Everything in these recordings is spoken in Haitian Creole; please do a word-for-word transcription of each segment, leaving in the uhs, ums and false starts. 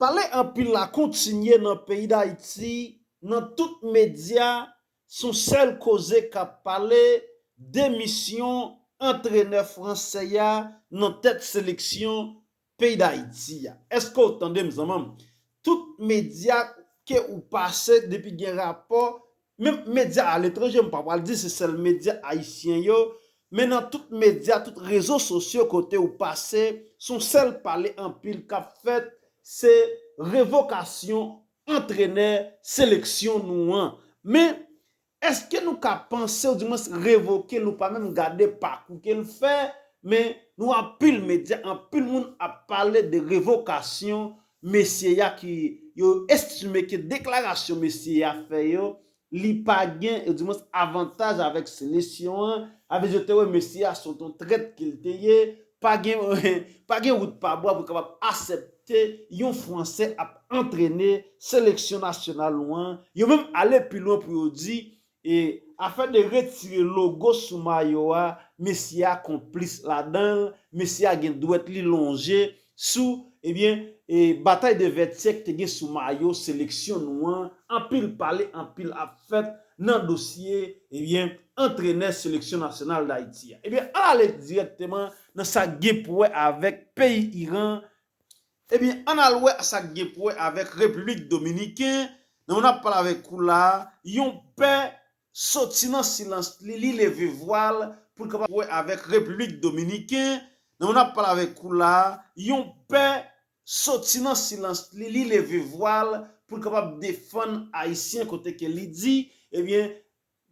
Pale anpil la kontinye nan peyi Dayiti, nan tout medya, se yon sèl koze k ap pale, demisyon antrenè fransè a nan tèt seleksyon peyi Dayiti a. Èske w tande m, zanmi m? Tout medya ke ou pase, depi gen rapò, menm medya aletranje, m pa pral di se sèl medya ayisyen yo, men nan tout medya, tout rezo sosyo kote ou pase, se yon sèl pale anpil k ap fèt, se revokasyon antrenè seleksyon nou an. Men, èske nou ka panse, ou dimwens revoke l, nou pa menm gade pakou ke l fè, men nou anpil medya, anpil moun ap pale de revokasyon mesye a ki yo estime ke deklarasyon mesye a fè yo, li pa gen, ou dimwens avantaj avèk seleksyon an, avèk yo te wè mesye a se yon trèt ke l te ye, pa gen, pa gen wout pa bwa pou kapab aksepte yon Fransè ap antrene seleksyon nasyonal nou an. Yo menm ale pi lwen pou yo di, e afè de retire logo sou mayo a, mesye a konplis ladan l, mesye a gen dwèt li lonje sou, ebyen, e batay de vètyè ki te gen sou mayo seleksyon nou an, anpil pale, anpil ap fèt nan dosye, ebyen, antrenè seleksyon nasyonal Dayiti a. Ebyen, ann ale dirèkteman nan sa k gen pou wè avèk peyi Iran. Ebyen, ann al wè sa k gen pou wè avèk Repiblik Dominiken. Nan moun ap pale avèk ou la, yon pè soti nan silans li, li leve vwa l pou l kapab wè avèk Repiblik Dominiken. Nan moun ap pale avèk ou la, yon pè soti nan silans li, li leve vwa l pou l kapab defann Ayisyen kote ke li di, ebyen,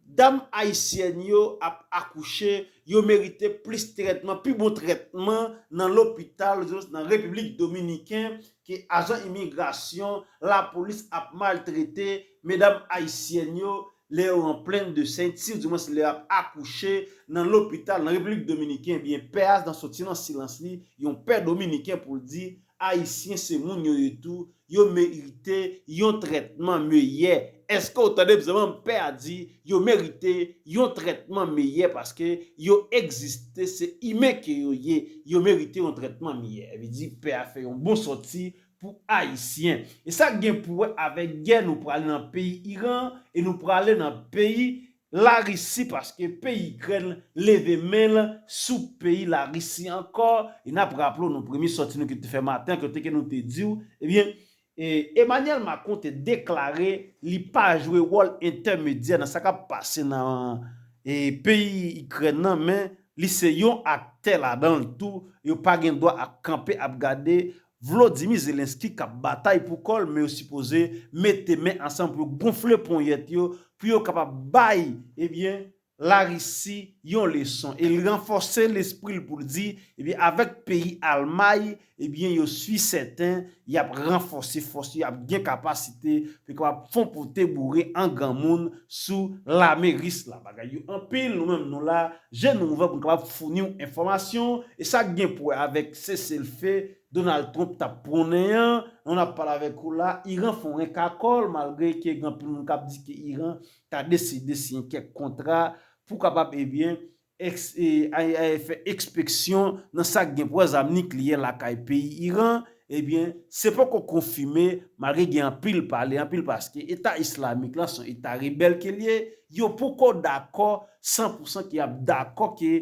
dam ayisyèn yo ap akouche, yo merite plis trètman, pi bon trètman nan lopital, nan Repiblik Dominiken, ke ajan imigrasyon, lapolis ap maltrete medam ayisyèn yo lè yo an plenn de senti, ou dimwens lè y ap akouche nan lopital, nan Repiblik Dominiken, ebyen, pè a nan soti nan silans li, yon pè dominiken pou l di, Ayisyen se moun yo ye tou, yo merite yon trètman meyè. Èske w tande m, zanmi m? Pè a di, yo merite yon trètman meyè paske yo egziste, se imen ke yo ye, yo merite yon trètman meyè. Sa vle di, pè a fè yon bon sòti pou Ayisyen. E sa k gen pou wè avèk gè, nou prale nan peyi Iran e nou prale nan peyi Larisi, paske peyi Ikrèn leve men l sou peyi Larisi ankò. E n ap raple w, nan premye sòti nou ki te fè maten an, kote ke nou te di w, ebyen, e, Emmanuel Macron te deklare li pa jwe wòl entèmedyè nan sa k ap pase nan, e, peyi Ikrèn nan, men li se yon aktè ladan l tou. Yo pa gen dwa ap kanpe ap gade Volodymyr Zelensky k ap batay pou kò l, men yo sipoze mete men ansanm pou yo gonfle ponyèt yo, pou yo kapab bay, ebyen, Larisi yon leson. E l ranfòse lespri l pou l di, ebyen, avèk peyi Almay, ebyen, yo si sèten y ap ranfòse fòs yo, y ap gen kapasite pou yo kapab fon pote boure an granmoun sou lame ris la. Bagay yo anpil, nou menm nou la, je nou ouvè pou n kapab founi w enfòmasyon. E sa k gen pou wè avèk seselfe Donald Trump t ap pwonnen an, nou ap pale avèk ou la, Iran fè yon renk akò l, malgre ke gen anpil moun k ap di ke Iran ta deside siyen kèk kontra pou kapab, ebyen, eks-, e, a, a, fè enspeksyon nan sa k gen pou wè zam nikleyè lakay peyi Iran, ebyen, se poko konfime, malgre gen anpil pale, anpil paske Eta Islamik la se yon eta rebèl ke l ye, yo poko dakò san pou san ke y ap dakò ke,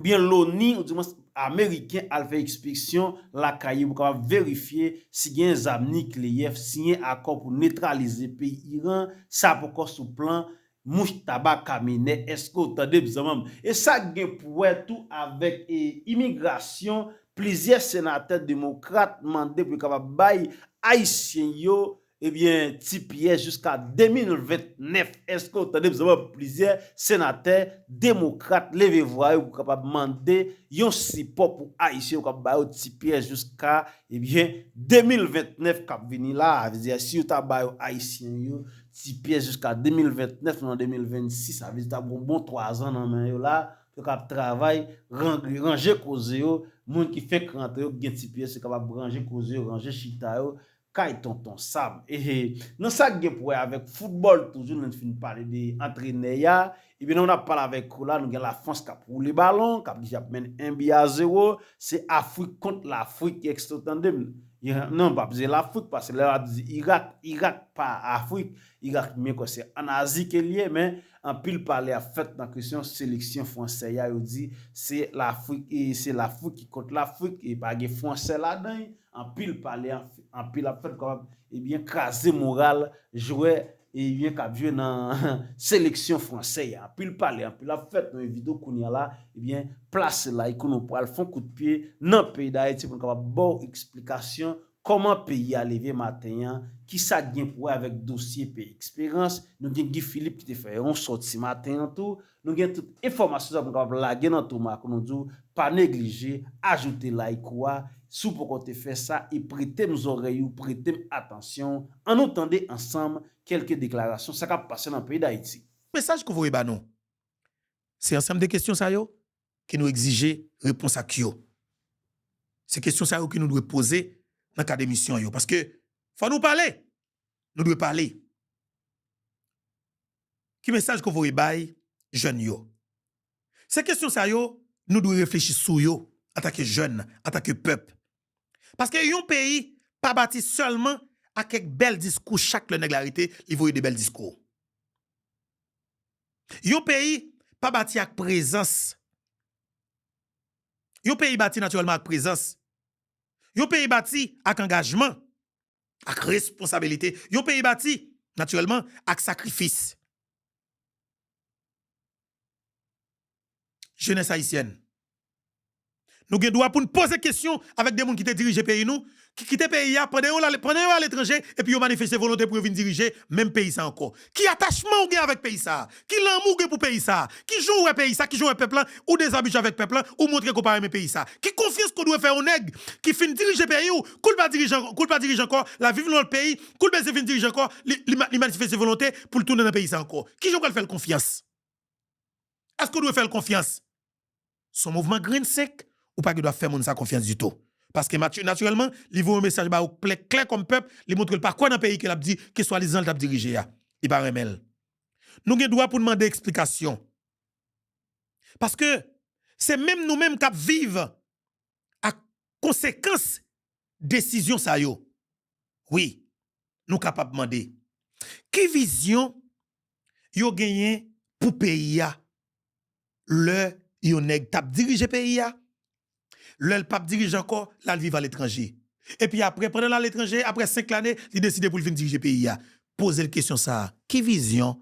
ebyen, loni, ou dimwens ameriken al fè enspeksyon lakay yo pou kapab verifye si gen zam nikleyè, siyen akò pou netralize peyi Iran, sa poko sou plan Mujtaba Khamenei, èske w tande m, zanmi m? E sa k gen pou wè tou avèk, e, imigrasyon, plizyè senatè demokrat mande pou yo kapab bay Ayisyen yo, ebyen, ti pyès jiska de mil vennèf. Èske w tande m, zanmi m? Plizyè senatè demokrat leve vwa yo pou kapab mande yon sipò pou Ayisyen yo, kapab ba yo ti pyès jiska, ebyen, de mil vennèf k ap vini la. Sa vle di, si yo ta ba yo Ayisyen yo ti pyès jiska de mil vennèf, nou nan de mil vennsis, sa vle di ta gen yon bon twazan nan men yo la, pou yo ka ap travay, ran-, ranje koze yo, moun ki fenk rantre yo, ki gen ti pyès yo, kapab ranje koze yo, ranje chita yo, kay Tonton Sam. E, e, nan sa k gen pou wè avèk foutbòl toujou, nou fin pale de antrenè a, ebyen, nou ap pale avèk ou la, nou gen Lafrans k ap woule balon, k ap deja ap mennen en bi a zewo, se Afrik kont Lafrik, èske w tande m? Non, m p ap di Lafrik, paske lè y ap di Irak, Irak pa Afrik, Irak, mwen kwè se ann Azi ke l ye, men anpil pale ap fèt nan kesyon seleksyon fransè a, yo di se Lafrik, e se Lafrik ki kont Lafrik, e pa gen fransè ladan l, anpil pale, anpil ap fèt, kapab, ebyen, kraze moral jwè ebyen, k ap jwe nan seleksyon fransè a. Anpil pale, anpil ap fèt, nou envite w kounye a la, ebyen, plase like ou, nou pral fè yon kout pye nan peyi Dayiti pou nou kapab ba w eksplikasyon kòman peyi a leve maten an, kisa k gen pou wè avèk dosye P Esperans. Nou gen Guy Philippe ki te fè yon sòti maten an tou. Nou gen tout enfòmasyon sa pou nou kapab lage nan toma pou nou di w pa neglije ajoute like ou a si w poko te fè sa e prete m zòrèy ou, prete m atansyon. Ann nou tande ansanm kèlke deklarasyon sa k ap pase nan peyi Dayiti. Mesaj ke w voye ba nou, se ansanm de kesyon sa yo ke nou egzije repons ak yo. Se kesyon sa yo ke nou dwe poze nan kad emisyon yo. Paske fò nou pale. Nou dwe pale. Ki mesaj ke w voye bay jèn yo? Se kesyon sa yo, nou dwe reflechi sou yo antanke jèn, antanke pèp. Paske yon peyi pa bati sèlman ak kèk bèl diskou chak lè nèg la rete, li voye de bèl diskou. Yon peyi pa bati ak prezans. Yon peyi bati natirèlman ak prezans. Yon peyi bati ak angajman, ak responsabilite. Yon peyi bati, natirèlman, ak sakrifis. Jenès ayisyèn, nou gen dwa pou n poze kesyon avèk de moun ki te dirije peyi nou, ki kite peyi a pandan yo, pandan yo aletranje, epi yo manifeste volonte pou yo vin dirije menm peyi sa ankò. Ki atachman ou gen avèk peyi sa a? Ki lanmou ou gen pou peyi sa a? Ki jan w wè peyi sa a? Ki jan w wè pèp lan? Ou dezabitye avèk pèp lan? Ou montre ke w pa renmen peyi sa a? Ki konfyans ke w dwe fè yon nèg ki fin dirije peyi w, kou l pa dirije, kou l pa dirije ankò, l ap viv nan lòt peyi, kou l bezwen vin dirije ankò, li, li, li manifeste volonte pou l tounen nan peyi sa ankò? Ki jan w pral fè l konfyans? Èske w dwe fè l konfyans? Se yon mouvman grenn senk, ou pa gen dwa fè moun sa konfyans ditou. Paske mati-, natirèlman, li voye yon mesaj ba ou klè, klè kòm pèp, li montre l pa kwè nan peyi ke l ap di, ke swadizan l t ap dirije a. Li pa renmen l. Nou gen dwa pou n mande eksplikasyon. Paske se menm nou menm k ap viv ak konsekans desizyon sa yo. Wi, nou kapab mande, ki vizyon yo genyen pou peyi a lè yon nèg t ap dirije peyi a, lè l p ap dirije ankò, l al viv aletranje? Epi apre, pandan l aletranje, apre senk lane, li deside pou l vin dirije peyi a. Poze l kesyon sa a, ki vizyon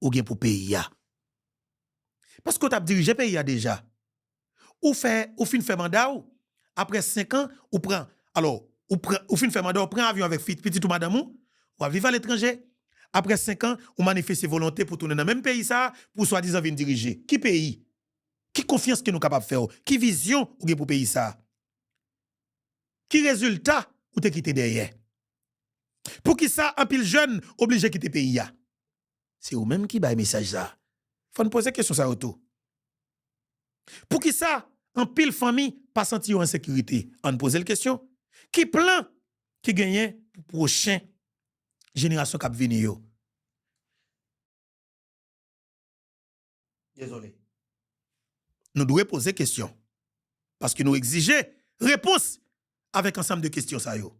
ou gen pou peyi a? Paske w t ap dirije peyi a deja. Ou fè, ou fin fè manda w, apre senk an, ou pran, alò, ou pran, ou fin fè manda w, pran avyon avèk fi-, pitit ou, madanm ou, w ap viv aletranje. Apre senk an, ou manifeste volonte pou tounen nan menm peyi sa a, pou swadizan vin dirije. Ki peyi? Ki konfyans ke nou kapab fè w? Ki vizyon ou gen pou peyi sa a? Ki rezilta ou te kite dèyè? Poukisa anpil jèn oblije kite peyi a? Se ou menm ki bay mesaj sa a. Fò n poze kesyon sa yo tou. Poukisa anpil fanmi pa santi yo an sekirite? Ann poze l kesyon. Ki plan ki genyen pou pwochen jenerasyon k ap vini yo? Dezole. Nou dwe poze kesyon. Paske nou egzije repons avèk ansanm de kesyon sa yo.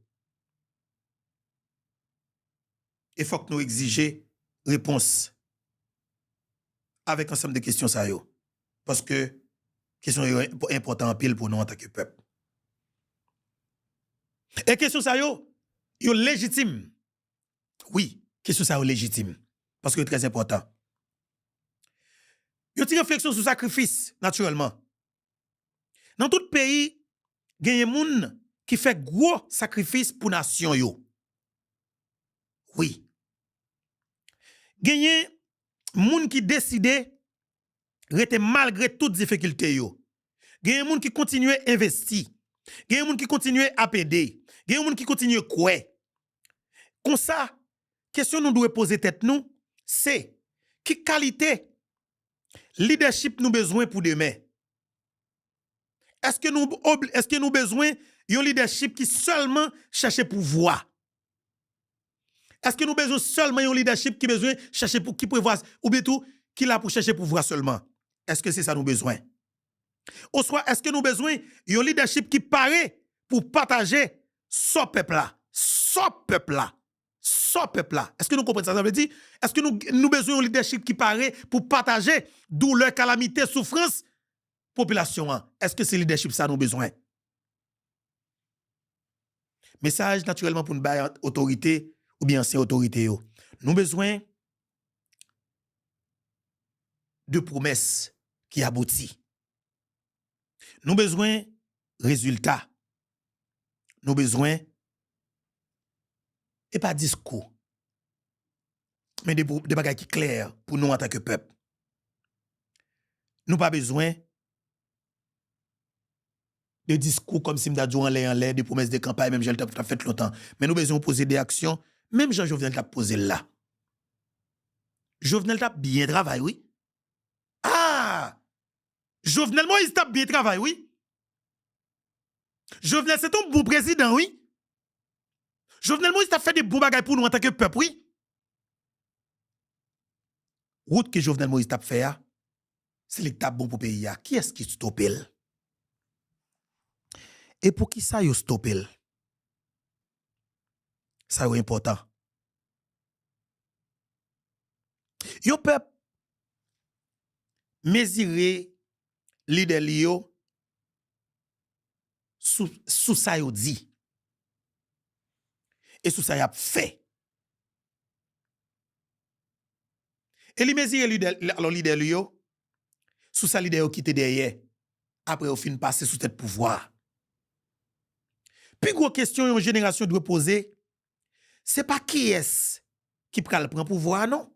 E fòk nou egzije repons avèk ansanm de kesyon sa yo. Paske kesyon yo enp-, enpòtan anpil pou nou antanke pèp. E kesyon sa yo, yo lejitim. Wi, kesyon sa yo lejitim. Paske yo trè enpòtan. Yon ti refleksyon sou sakrifis, natirèlman. Nan tout peyi, genyen moun ki fè gwo sakrifis pou nasyon yo. Wi. Genyen moun ki deside rete malgre tout difikilte yo. Genyen moun ki kontinye envesti. Genyen moun ki kontinye ap ede. Genyen moun ki kontinye kwè. Konsa, kesyon nou dwe poze tèt nou, se, ki kalite lidèchip nou bezwen pou demen? Èske nou ob-, èske nou bezwen yon lidèchip ki sèlman chèche pouvwa? Èske nou bezwen sèlman yon lidèchip ki bezwen chèche pou, ki prevwa, oubyen tou, ki la pou chèche pouvwa sèlman? Èske se sa nou bezwen? Oswa èske nou bezwen yon lidèchip ki pare pou pataje Sò pèp la, sò pèp la, sò pèp la. Èske nou konprann sa sa vle di? Èske nou, nou bezwen yon lidèchip ki pare pou pataje doulè, kalamite, soufrans popilasyon an? Èske se lidèchip sa nou bezwen? Mesaj natirèlman pou n bay otorite oubyen ansyen otorite yo. Nou bezwen de pwomès ki abouti. Nou bezwen rezilta. Nou bezwen, e pa diskou, men de, de bagay ki klè pou nou antanke pèp. Nou pa bezwen de diskou kòmsi m ta di w anlè anlè, de pwomès de kanpay, menm jan l t ap, t ap fèt lontan. Men nou bezwen yon pwoze de aksyon, menm jan Jovenel t ap poze l la. Jovenel t ap byen travay, wi. Ah! Jovenel Moïse t ap byen travay, wi. Jovenel se t on bon prezidan, wi. Jovenel Moïse t ap fè de bon bagay pou nou antanke pèp, wi. Wout ke Jovenel Moïse t ap fè a, se li k t ap bon pou peyi a. Kiyès ki stope l? E poukisa yo stope l? Sa yo enpòtan. Yon pèp mezire lidè li yo sou, sou sa yo di e sou sa y ap fè. E li mezire lidè, alò, lidè li yo sou sa lidè yo kite dèyè apre yo fin pase sou tèt pouvwa a. Pi gwo kesyon yon jenerasyon dwe poze, se pa kiyès ki pral pran pouvwa a, non.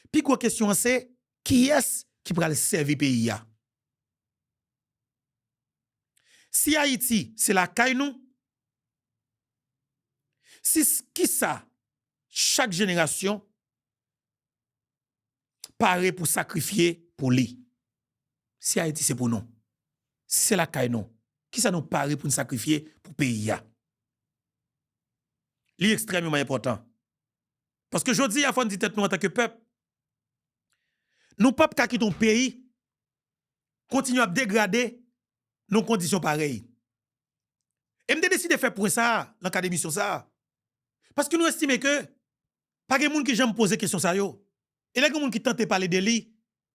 Pi gwo kesyon an se, kiyès ki pral sèvi peyi a? Si Ayiti se lakay nou, si s-, kisa chak jenerasyon pare pou sakrifye pou li? Si Ayiti se pou nou, si se lakay nou, kisa nou pare pou n sakrifye pou peyi a? Li ekstrèmeman enpòtan. Paske jodi a, fò n di tèt nou antanke pèp, nou p ap ka kite yon peyi kontinye ap degrade nan kondisyon parèy. E m te deside fè pwen sa a nan kad emisyon sa a. Paske nou estime ke pa gen moun ki janm poze kesyon sa yo. E lè gen moun ki tante pale de li,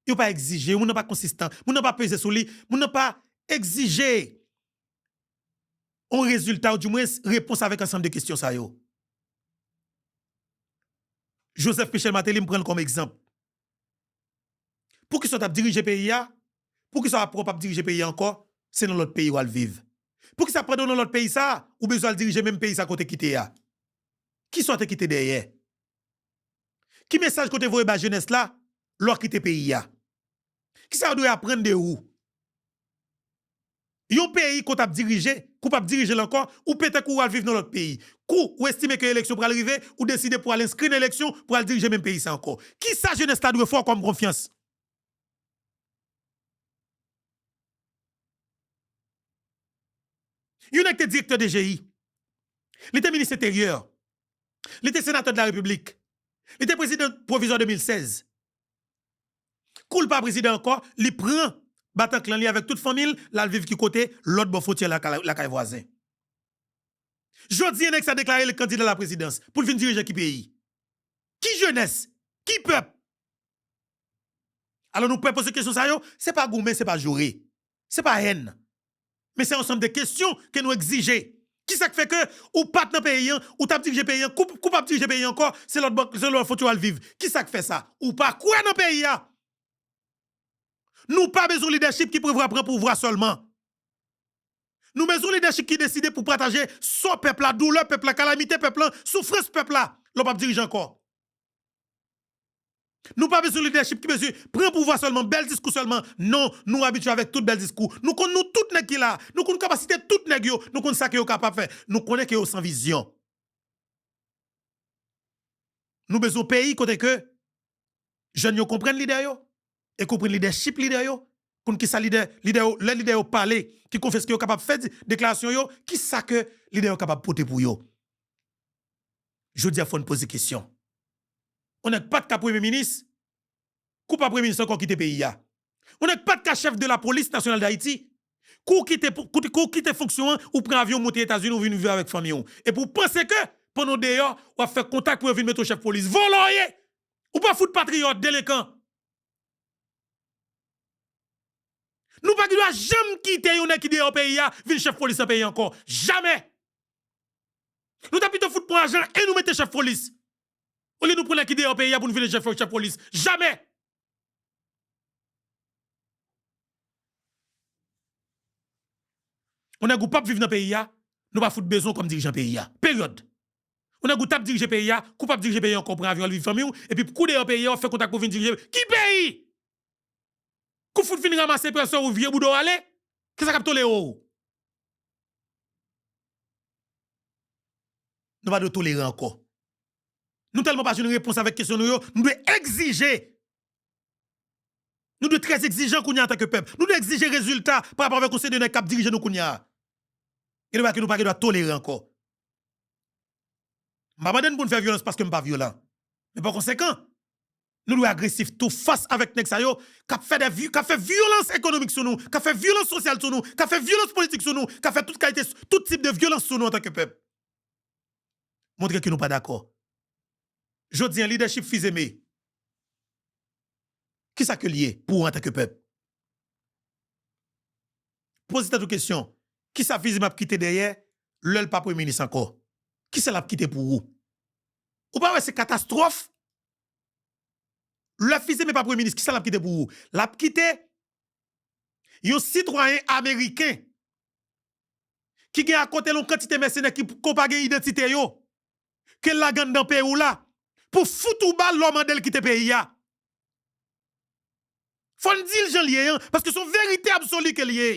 yo pa egzije, moun nan pa konsistan, moun nan pa peze sou li, moun nan pa egzije yon rezilta, ou dimwens repons avèk ansanm de kesyon sa yo. Joseph Michel Martelly, m pran l kòm egzanp. Poukisa w t ap dirije peyi a? Poukisa w ap, w p ap dirije peyi a ankò? Se nan lòt peyi w al viv. Poukisa pandan w nan lòt peyi sa a, ou bezwen al dirije menm peyi sa ke w te kite a? Kisa w te kite dèyè? Ki mesaj ke w te voye bay jenès la lè w kite peyi a? Kisa yo dwe aprann de ou? Yon peyi ke w t ap dirije, ke w p ap dirije l ankò, ou pete kou w al viv nan lòt peyi. Kou ou estime ke eleksyon pral rive, ou deside pou al enskri nan eleksyon, pou al dirije menm peyi sa ankò. Kisa jenès la dwe fè w kòm konfyans? Yon nèg te direktè D G I. Li te minis enteryè. Li te senatè de la Repiblik. Li te prezidan pwovizwa de mil sèz. Kou l pa prezidan ankò, li pran batanklan li avèk tout fanmi l, l al viv ki kote? Lòt bò fwontyè lakay, lakay vwazen. Jodi a, nèg sa deklare li kandida laprezidans pou l vin dirije ki peyi? Ki jenès? Ki pèp? Alò, nou pè poze kesyon sa yo, se pa goumen, se pa joure, se pa hèn. Men se yon ansanm de kesyon ke nou egzije. Kisa k fè ke ou pa t nan peyi an, ou t ap dirije peyi an, kou, kou w p ap dirije peyi an ankò, se lòt bò, se lòt fwontyè w al viv? Kisa k fè sa? Ou pa kwè nan peyi a. Nou pa bezwen lidèchip ki prevwa pran pouvwa sèlman. Nou bezwen lidèchip ki deside pou pataje sò pèp la, doulè pèp la, kalamite pèp la, soufrans pèp la, lè w p ap dirije ankò. Nou pa bezwen lidèchip ki bezwen pran pouvwa sèlman, bèl diskou sèlman. Non, nou abitye avèk tout bèl diskou. Nou konn nou tout nèg ki la. Nou konn kapasite tout nèg yo. Nou konn sa ke yo kapab fè. Nou konnen ke yo san vizyon. Nou bezwen yon peyi kote ke jèn yo konprann lidè yo e konprann lidèchip lidè yo. Konn kisa lidè, lidè yo, lè lidè yo pale, ki konfyans ke yo kapab fè di-, deklarasyon yo, kisa ke lidè yo kapab pote pou yo. Jodi a, fò n poze kesyon. Yon nèg pa t ka premye minis, kou pa premye minis ankò kite peyi a. Yon nèg pa t ka chèf de la polis nasyonal d Ayiti, Kou w kite, pou- kou, kou w kite fonksyon an, ou pran avyon, w monte Etazini, ou vin viv avèk fanmi w. Epi w panse ke, pandan w deyò, w ap fè kontak pou yo vin mete w chèf polis. Vòlò w ye! Ou pa fout patriyòt, delenkan. Nou pa gen dwa janm kite yon nèg ki deyò peyi a vin chèf polis nan peyi a ankò. Jamè! Nou ta pito fout pran ajan e nou mete chèf polis. Olye nou pran nèg ki deyò peyi a pou nou vin chèf, chèf polis. Jamè! Yon nèg ou p ap viv nan peyi a, nou pa fout bezwen w kòm dirijan peyi a. Peryòd. Yon nèg ou t ap dirije peyi a, kou w p ap dirije peyi a ankò, w pran avyon al viv fanmi w, epi kou w deyò peyi a, w ap fè kontak pou w vin dirije. Ki peyi? Kou w fout vin ranmase pèsò ou vye bouda w ale, kisa k ap tolere w? Nou pa dwe tolere ankò. Nou tèlman pa jwenn repons avèk kesyon nou yo, nou dwe egzije. Nou dwe trè egzijan kounye a antanke pèp. Nou dwe egzije rezilta pa rapò avèk yon seri de nèg k ap dirije nou kounye a. Gen de bagay ke nou pa gen dwa tolere ankò. M pa mande n pou n fè vyolans paske m pa vyolan. Men pa konsekan, nou dwe agresif tou fas avèk nèg sa yo k ap fè de vy-, k ap fè vyolans ekonomik sou nou, k ap fè vyolans sosyal sou nou, k ap fè vyolans politik sou nou, k ap fè tout kalite, tout tip de vyolans sou nou antanke pèp. Montre ke nou pa dakò. Jodi a, lidèchip Fils-Aimé, kisa ke l ye pou ou antanke pèp? Poze tèt ou kesyon, kisa Fils-Aimé ap kite dèyè lè l pa premye minis ankò? Kisa l ap kite pou ou? Ou pa wè se katastwòf? Lè Fils-Aimé pa premye minis, kisa l ap kite pou ou? L ap kite yon sitwayen ameriken ki gen akote l yon kantite mèsenè ki, ke w pa gen idantite yo, ke l lage anndan peyi w la, pou fout ou bal lè w mande l kite peyi a. Fò n di l jan l ye an, paske se yon verite absoli ke l ye.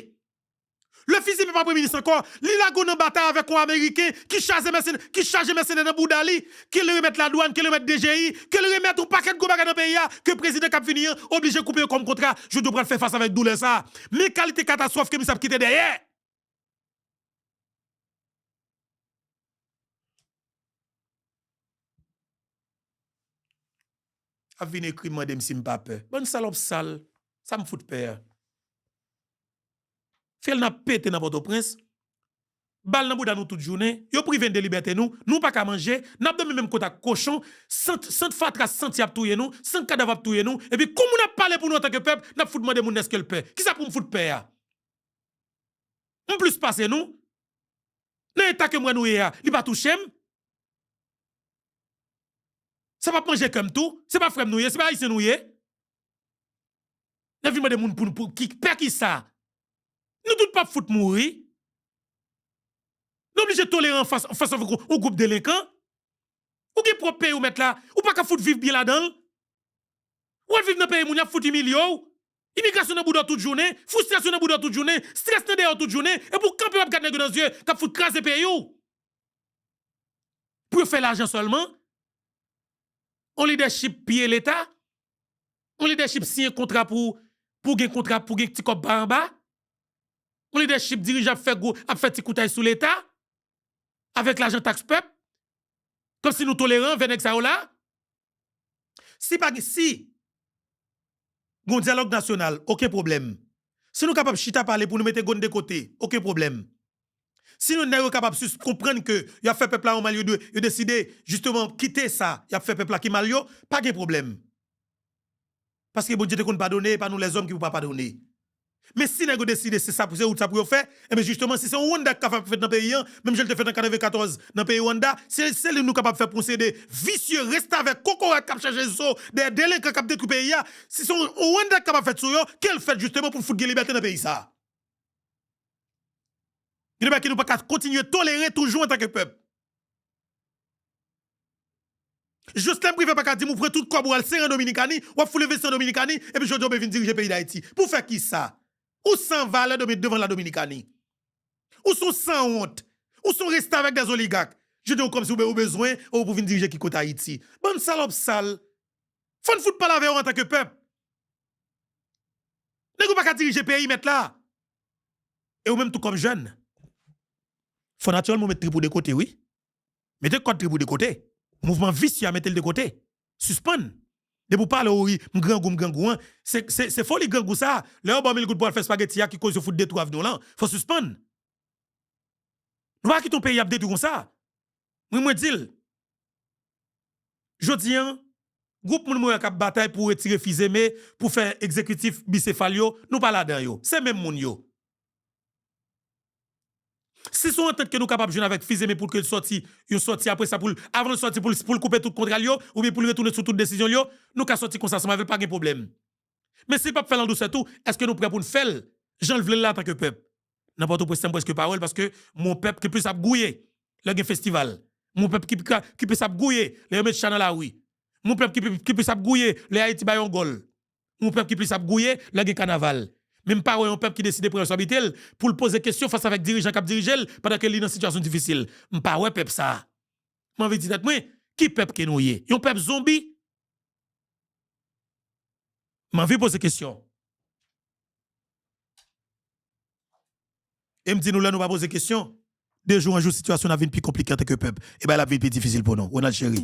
Lè Fils-Aimé pa premye minis ankò, li lage w nan batay avèk yon ameriken ki chaje mèsenè, ki chaje mèsenè nan bouda li, ke l remèt ladwàn, ke l remèt D G I, ke l remèt yon pakèt gwo bagay nan peyi a, ke prezidan k ap vini an oblije koupe yo kòm kontra. Jodi a w pral fè fas avèk doulè sa a. Men kalite katastwòf ke misye ap kite dèyè. Ap vin ekri m mande m si m pa pè. Bann salòp sal, sa m fout pè a? Fyèl n ap pete nan Pòtoprens, bal nan bouda nou tout jounen, yo prive n de libète nou, nou pa ka manje, n ap dòmi menm kot ak kochon, sant, sant fatra, santi ap touye nou, sant kadav ap touye nou, epi kou moun ap pale pou nou antanke pèp, n ap fout mande moun èske l pè. Kisa pou m fout pè a? M plis pase nou? Nan eta ke m wè nou ye a, li pa touche m? Sa p ap manje kè m tou? Se pa frè m nou ye, se pa ayisyen nou ye? N ap vin mande moun pou, pou ki, pè kisa? Nou tout p ap fout mouri. Nou oblije tolere anfas, anfas avèk yon, yon gwoup delenkan. Ou gen pwòp peyi w mèt la, ou pa ka fout viv byen ladan l. Ou al viv nan peyi moun, y ap fout imilye w. Imigrasyon nan bouda w tout jounen, fristrasyon nan bouda w tout jounen, estrès nan dèyè w tout jounen, epi w kanpe w ap gad nèg yo nan zye k ap fout kraze peyi w. Pou yo fè lajan sèlman? On lidèchip piye Leta? On lidèchip siyen kontra pou, pou gen kontra, pou gen ti kòb pa anba? On lidèchip dirijan ap fè gwo, ap fè ti koutay sou Leta? Avèk lajan taks pèp? Kòmsi nou toleran anvè nèg sa yo la? Si pa gen, si gen yon dyalòg nasyonal, okenn pwoblèm. Si nou kapab chita pale pou nou mete grenn de kote, okenn pwoblèm. Si nou nèg yo kapab sis-, konprann ke y ap fè pèp la yon mal, yo dwe, yo deside, jisteman, kite sa y ap fè pèp la ki mal yo, pa gen pwoblèm. Paske Bondye te konn padone, e pa nou lèzòm ki pou pa padone. Men si nèg yo deside se sa pou, se wout sa pou yo fè, enben jisteman, si se yon Rwanda ki kapab fèt nan peyi an, menm jan l te fèt an katrevenkatòz nan peyi Rwanda, se, se li nou kapab fè pwosede visye, restavèk, kokorat k ap chache zo dèyè delenkan k ap detwi peyi a. Si se yon, yon Rwanda ki kapab fèt sou yo, ke l fèt jisteman pou n fout gen libète nan peyi sa a. Gen de bagay ke nou pa ka kontinye tolere toujou antanke pèp. Joslèn Privè pa ka di m ou pran tout kòb ou al sere an Dominikani, w ap foule envesti an Dominikani, epi jodi a w vin dirije peyi Dayiti. Pou fè kisa? Ou san valè domi-, devan la Dominikani. Ou se yon sanwont. Ou se yon restavèk dèzoligak. Jodi a w kòmsi w be-, ou bezwen ou pou vin dirije ki kote Ayiti. Bann salòp sal. Fò n fout pale avè yo antanke pèp. Nèg ou pa ka dirije peyi mèt la. E ou menm tou kòm jèn. Fò natirèlman ou met trip ou de kote, wi. Mete kòd trip ou de kote. Mouvman visye a, mete l de kote. Sispann. Depi w pale, w ri, m grangou, m grangou an. Se, se, se foli grangou sa. Lè yo ba w mil goud pou w al fè espageti a ki koz yo fout detwi avni w lan. Fò w sispann. Nou pa kite yon peyi ap detwi konsa. Mwen, mwen di l. Jodi an, gwoup moun mwen wè k ap batay pou retire Fils-Aimé, pou fè egzekitif bisefal yo, nou pa ladan yo. Se menm moun yo. Si se yon antant ke nou kapab jwenn avèk Fils-Aimé pou ke l sòti, yon sòti apre sa pou l, avan l sòti pou l, pou l koupe tout kontra l yo, oubyen pou l retounen sou tout desizyon l yo, nou ka sòti konsa ansanm avè l, pa gen pwoblèm. Men si l p ap fè l an dousè tou, èske nou prè pou n fè l jan l vle l la antanke pèp? Nan Pòtoprens, m prèske pa wè l paske m wè yon pèp ki plis ap gouye lè gen festival. M wè yon pèp ki, ki plis ap gouye lè yo met cha nan lari. M wè yon pèp ki, ki plis ap gouye lè Ayiti bay yon gòl. M wè yon pèp ki plis ap gouye lè gen kanaval. Men m pa wè yon pèp ki deside pran responsablite l pou l poze kesyon fas avèk dirijan k ap dirije l pandan ke li nan sitiyasyon difisil. M pa wè pèp sa a. M anvi di tèt mwen, ki pèp ke nou ye? Yon pèp zonbi? M anvi poze kesyon. E m di nou, lè nou pa poze kesyon, de jou an jou, sitiyasyon n ap vin pi konplike antanke pèp. E bagay la ap vin pi difisil pou nou. Ronald Chéry.